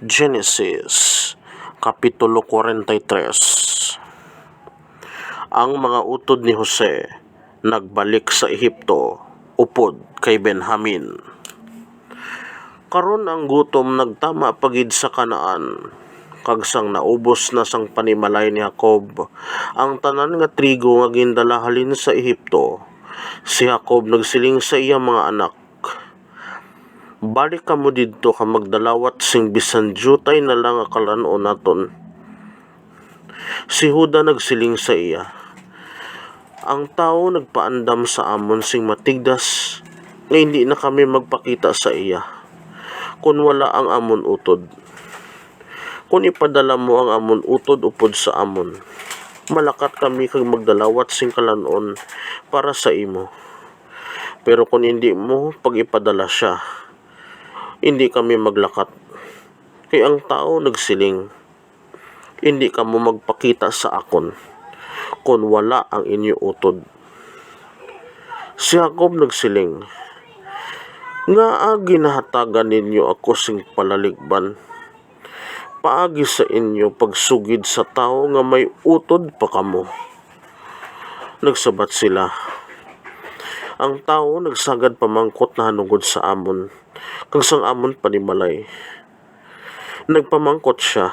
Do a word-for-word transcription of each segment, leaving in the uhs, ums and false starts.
Genesis, Kapitulo forty-three. Ang mga utod ni Jose nagbalik sa Ehipto upod kay Benjamin. Karon ang gutom nagtama pa gid sa Canaan, kag sang naubos na sang panimalay ni Jacob ang tanan nga trigo nga gindala halin sa Ehipto, si Jacob nagsiling sa iya mga anak, "Balik kamo didto kag magdalawat sing bisan diutay na lang nga kalan-on naton." Si Juda nagsiling sa iya, "Ang tawo nagpaandam sa amon sing matigdas nga indi na kami magpakita sa iya kon wala ang amon utod. Kon ipadala mo ang amon utod upod sa amon, malakat kami kag magdalawat sing kalan-on para sa imo. Pero kon indi mo pag-ipadala sia, indi kami maglakat." Kay ang tawo nagsiling, "Indi kamo magpakita sa akon kon wala ang inyo utod." Si Jacob nagsiling, "Ngaa ginahatagan ninyo ako sing palaligban paagi sa inyo pagsugid sa tawo nga may utod pa kamo?" Nagsabat sila, "Ang tawo nagsagad pamangkot nahanungod sa amon kag sang amon panimalay. Nagpamangkot sia,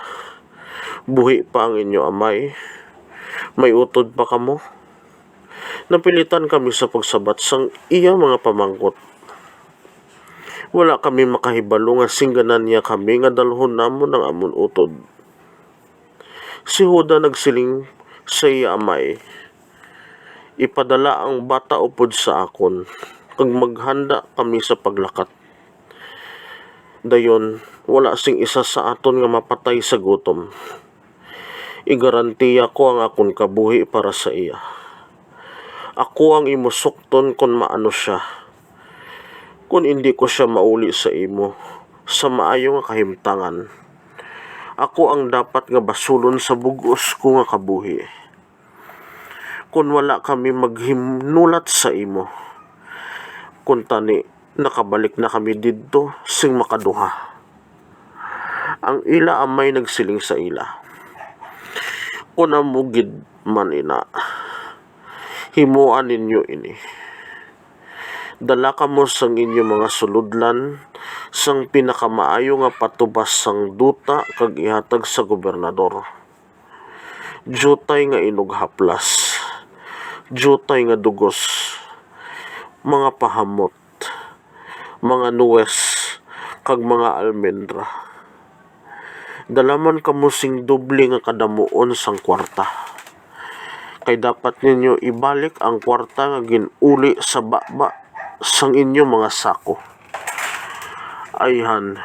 'Buhi pa ang inyo amay? May utod pa kamo?' Napilitan kami sa pagsabat sang iya mga pamangkot. Wala kami makahibalo nga singganan niya kami nga dalhon namon ang amon utod." Si Juda nagsiling sa iya amay, "Ipadala ang bata upod sa akon, kag maghanda kami sa paglakat. Dayon, wala sing isa sa aton nga mapatay sa gutom. Igarantiya ko ang akon kabuhi para sa iya. Ako ang imo sukton kon maano sia. Kon indi ko sia mauli sa imo sa maayo nga kahimtangan, ako ang dapat nga basulon sa bug-os ko nga kabuhi. Kon wala kami maghinulat sa imo, kuntani nakabalik na kami didto sing makaduha." Ang ila amay nagsiling sa ila, "Kon amo gid man ina, himoa ninyo ini. Dala kamo sang inyo mga sulodlan sang pinakamaayo nga patubas sang duta kag ihatag sa gobernador. Diutay nga inughaplas, diutay nga dugos, mga pahamot, mga nuwes, kag mga almendra. Dala man kamo sing doble nga kadamuon sang kuwarta, kay dapat ninyo ibalik ang kuwarta nga gin-uli sa baba sang inyo mga sako." Ayhan,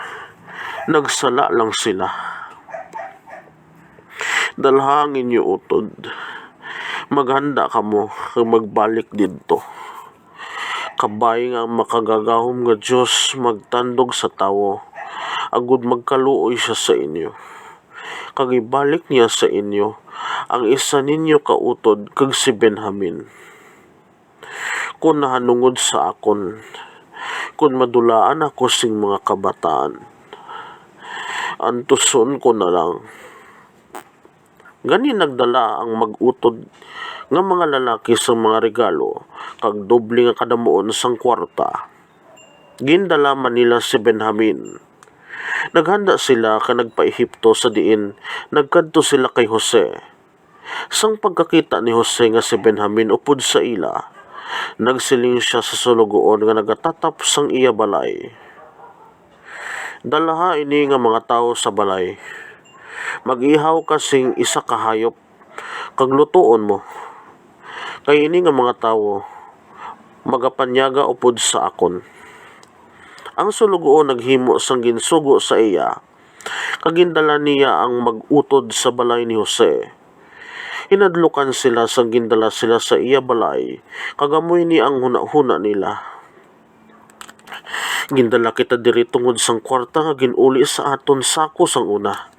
nagsala lang sila. Dalha ang inyo utod. Maghanda kamo kag magbalik didto. Kabay nga ang Makagagahom nga Dios magtandog sa tawo, agud magkaluoy sia sa inyo, kag ibalik niya sa inyo ang isa ninyo ka utod kag si Benjamin. Kon nahanungod sa akon, kon madulaan ako sing mga kabataan, antuson ko na lang." Gani nagdala ang mag-utod nga mga lalaki sang mga regalo kag doble nga kadamuon sang kuwarta. Gindala man nila si Benjamin. Naghanda sila kag nagpa-Ehipto, sa diin nagkadto sila kay Jose. Sang pagkakita ni Jose nga si Benjamin upod sa ila, nagsiling sia sa suloguon nga nagatatap sang iya balay, "Dalha ini nga mga tawo sa balay. Mag-ihaw ka sing isa ka hayop kag lutoon mo, kay ini nga mga tawo magapanyaga upod sa akon." Ang suloguon naghimo sang ginsugo sa iya, kag gindala niya ang mag-utod sa balay ni Jose. Hinadlukan sila sang gindala sila sa iya balay, kag amo ini ang hunahuna nila, "Gindala kita diri tungod sang kuwarta nga gin-uli sa aton sako sang una.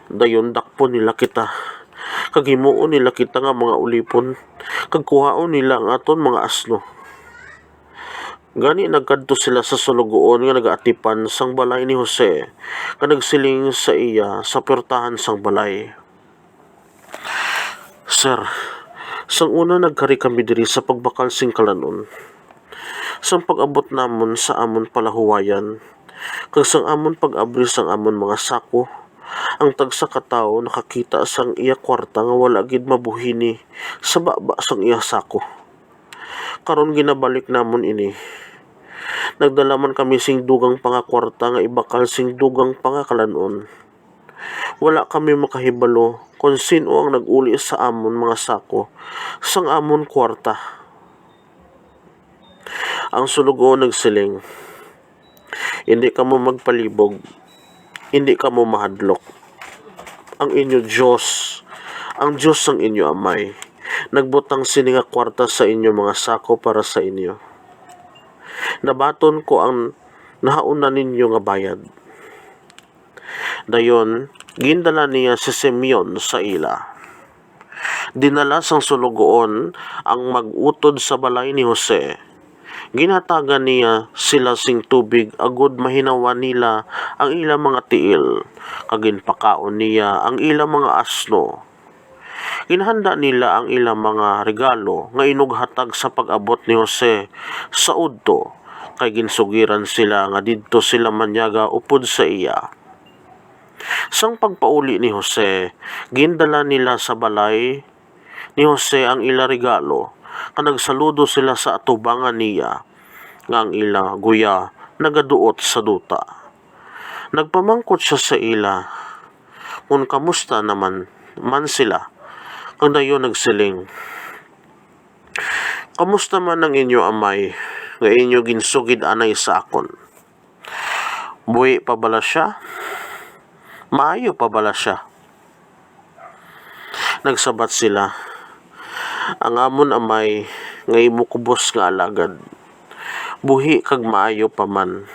Dayon dakpon nila kita, kag himuon nila kita nga mga ulipon, kag kuhaon nila ang aton mga asno. Gani nagkadto sila sa suloguon nga nagaatipan sang balay ni Jose, kag nagsiling sa iya sa puwertahan sang balay, "Sir, sang una nagkari kami diri sa pagbakal sing kalan-on. Sang pag-abot namon sa amon palahuwayan, kag sang amon pag-abri sang amon mga sako, ang tagsa ka tawo nakakita sang iya kwarta nga wala gid mabuhini sa baba sang iya sako. Karon ginabalik namon ini. Nagdala man kami sing dugang pa nga kwarta nga ibakal sing dugang pa nga kalan-on. Wala kami makahibalo kon sin-o ang nag-uli sa amon mga sako sang amon kwarta." Ang suloguon nagsiling, "Indi kamo magpalibog, indi kamo mahadlok. Ang inyo Dios, ang Dios sang inyo amay, nagbutang sini nga kwarta sa inyo mga sako para sa inyo. Nabaton ko ang nahauna ninyo nga bayad." Dayon, gindala niya si Simeon sa ila. Dinala sang suloguon ang mag-utod sa balay ni Jose. Ginhatagan niya sila sing tubig agod mahinawan nila ang ila mga tiil, kag ginpakaon niya ang ila mga asno. Ginhanda nila ang ila mga regalo nga inughatag sa pag-abot ni Jose sa udto, kay ginsugiran sila nga didto sila manyaga upod sa iya. Sang pagpauli ni Jose, gindala nila sa balay ni Jose ang ila regalo, kag nagsaludo sila sa atubangan niya nga ang ila guya nagaduot sa duta. Nagpamangkot siya sa ila kon kamusta naman man sila, kag dayon nagsiling, "Kamusta man ang inyo amay nga inyo ginsugid anay sa akon? Buhi pa bala sia? Maayo pa bala sia?" Nagsabat sila, "Ang amon amay nga imo kubos nga alagad buhi kag maayo pa man."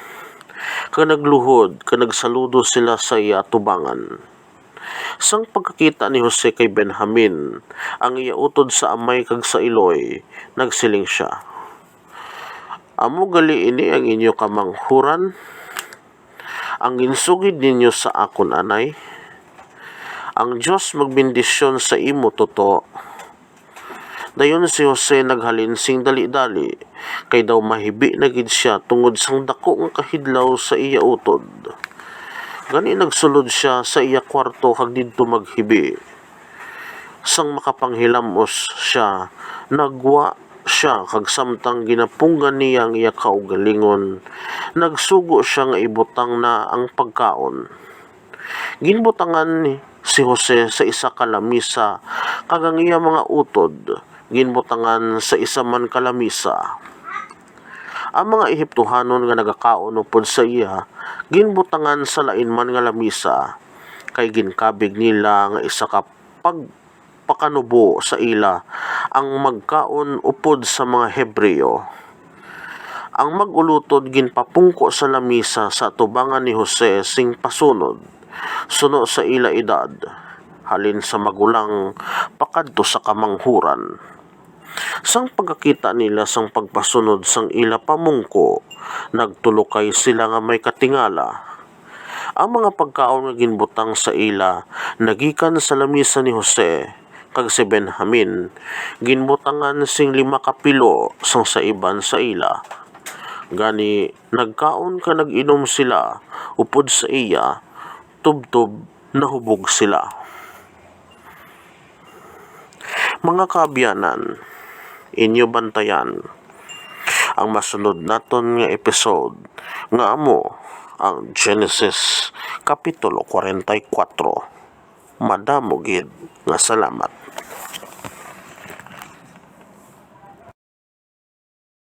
Kag nagluhod kag nagsaludo sila sa iya atubangan. Sang pagkakita ni Jose kay Benjamin, ang iya utod sa amay kag sa iloy, nagsiling sia, "Amo gali ini ang inyo kamanghuran, ang ginsugid ninyo sa akon anay? Ang Dios magbendisyon sa imo, Toto." Dayon si Jose naghalin sing dali-dali, kay daw mahibi na gid sia tungod sang daku nga kahidlaw sa iya utod. Gani nagsulod sia sa iya kuwarto kag didto maghibi. Sang makapanghilamos sia, naggwa sia, kag samtang ginapunggan niya ang iya kaugalingon, nagsugo sia nga ibutang na ang pagkaon. Ginbutangan ni si Jose sa isa ka lamisa, kag ang iya mga utod ginbutangan sa isa man ka lamisa. Ang mga Ehiptohanon nga nagakaon upod sa iya ginbutangan sa lain man nga lamisa, kay ginkabig nila nga isa ka pagpakanubo sa ila ang magkaon upod sa mga Hebreo. Ang mag-ulutod ginpapungko sa lamisa sa atubangan ni Jose sing pasunod, suno sa ila edad, halin sa magulang pakadto sa kamanghuran. Sang pagkakita nila sang pagpasunod sang ila pamungko, nagtulokay sila nga may katingala. Ang mga pagkaon nga ginbutang sa ila nagikan sa lamisa ni Jose, kag si Benjamin ginbutangan sing lima ka pilo sang sa iban sa ila. Gani, nagkaon kag nag-inom sila upod sa iya, tubtob nahubog sila. Mga kaabyanan, inyo bantayan ang masunod naton nga episode, nga amo ang Genesis Kapitulo forty-four. Madamo gid nga salamat.